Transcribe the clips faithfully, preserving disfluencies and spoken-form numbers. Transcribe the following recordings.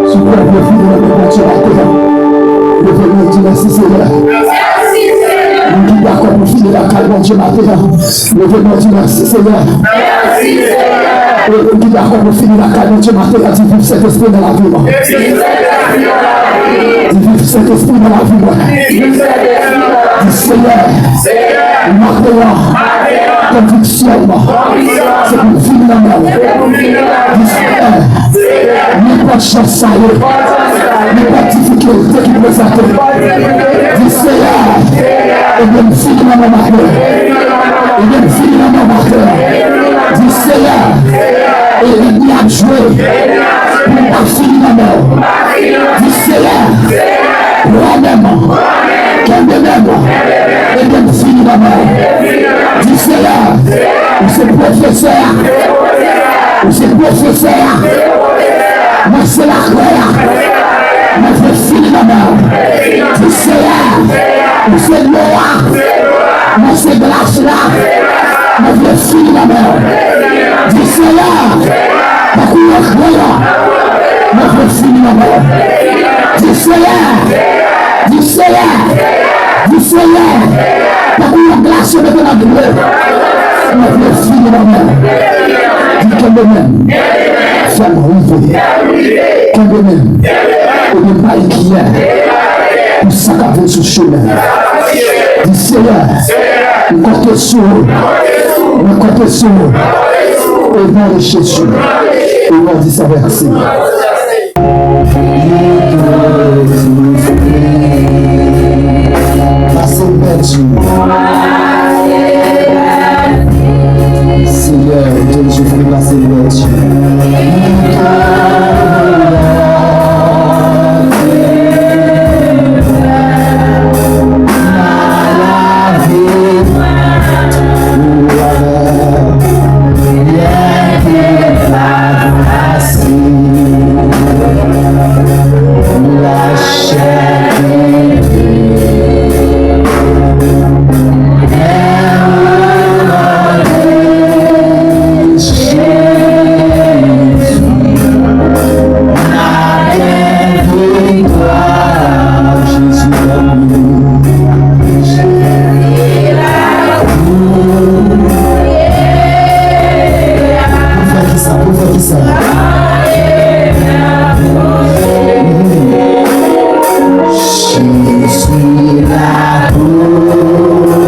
Si w kwè w vle vini nan men Bondye maten an, leve men w di, "Mèsi, Senyè." Moun ki dakò pou vini lakay Bondye maten an, leve men w di, "Mèsi, Senyè." E ou ki dakò pou fini lakay Bondye maten an, di viv Sentespri nan lavi mwen. Di viv Sentespri nan lavi mwen. Di Seyè, maten an, konviksyon mwen se pou vini nan men w. Di Seyè, nenpòt jan sa ye, nenpòt difikilte ki prezante, di Seyè, ebyen m vini nan men w maten. Ebyen m vini nan men w maten. Di Seyè, e ènmi ap jwe pou m pa vini nan men w. Di Seyè, pran men m, kenbe men m, ebyen m vini nan men w. Di Seyè, ou se pwofesè a, ou se pwofesè a, mwen se lakrè a, mwen vle vini nan men w. Di Seyè, ou se dlo a, mwen se glas la, mwen vle vini nan men w. Di Seyè, tankou yon kreyòl, mwen vle vini nan men w. Di Seyè, di Seyè, di Seyè, tankou yon glas yo mete nan dlo, mwen vle vini nan men w. Di kenbe men m, fè m rive. Kenbe men m, ebyen pa enkyè pou sa k ap vin sou chemen. Di Seyè, m konte sou ou. Mwen konte sou ou. Au nom de Jésus. Au nom du Saint Verset. Pase bèt yo. Seyè, Bondye, fè pase bèt yo. Pou fè kisa? Pou fè kisa? Je suis là pour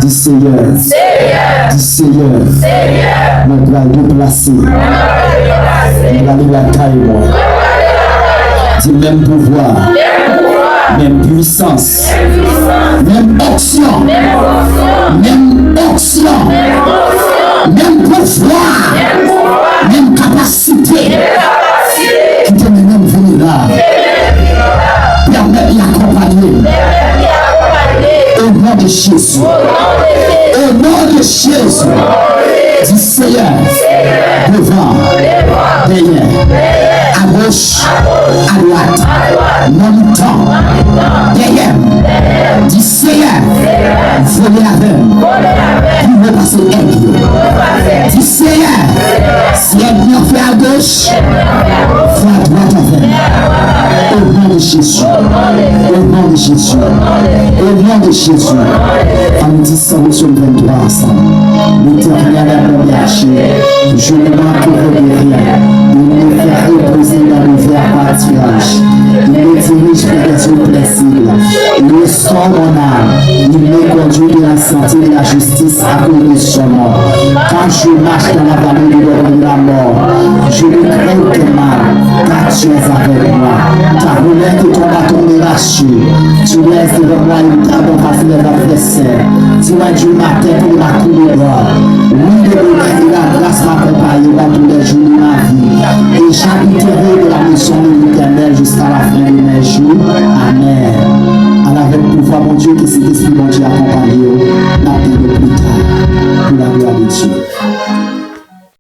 Di Seyè. Di Seyè. Di Seyè. Mwen pral deplase. Mwen prale lakay mwen. Di menm pouvwa. Menm pwisans. Menm onksyon. Menm onksyon. Menm pouvwa. Menm kapasite. Kite men m vini la. Pèmèt li akonpanye m. Au nom de Jésus. Au nom de Jésus. Di Seyè, devan, dèyè, agoch, adwat, nan mitan, dèyè m. Di Seyè, vole avè m. Pi wo pase èg yo. Di Seyè, si ènmi an fè agoch, fè adwat avè m. Au nom de Jésus. Au nom de Jésus. Au nom de Jésus. Ann di Sa nou sòm venntwa ansanm. L'Éternel est mon berger, je ne manquerai de rien. Il me fait reposer dans de verts pâturages. Il me dirige près des eaux paisibles. Il restaure mon âme. Il me conduit dans la santé et la justice à cause de son nom. Quand je marche dans la vallée de l'ombre de la mort, je ne crains aucun mal, car tu es avec moi. Ta houlette et ton bâton me rassurent. Tu dresses devant moi une table en face de mes adversaires. Tu unges ma tête et ma coupe d'or. Oui, le bonheur et la grâce m'accompagneront tous les jours de ma vie. Et j'habiterai de la maison de l'Éternel jusqu'à la fin de mes jours. Amen. Dieu, ke Sentespri Bondye akonpaye w. N ap tann nou pli ta. Pou laglwa de Dye.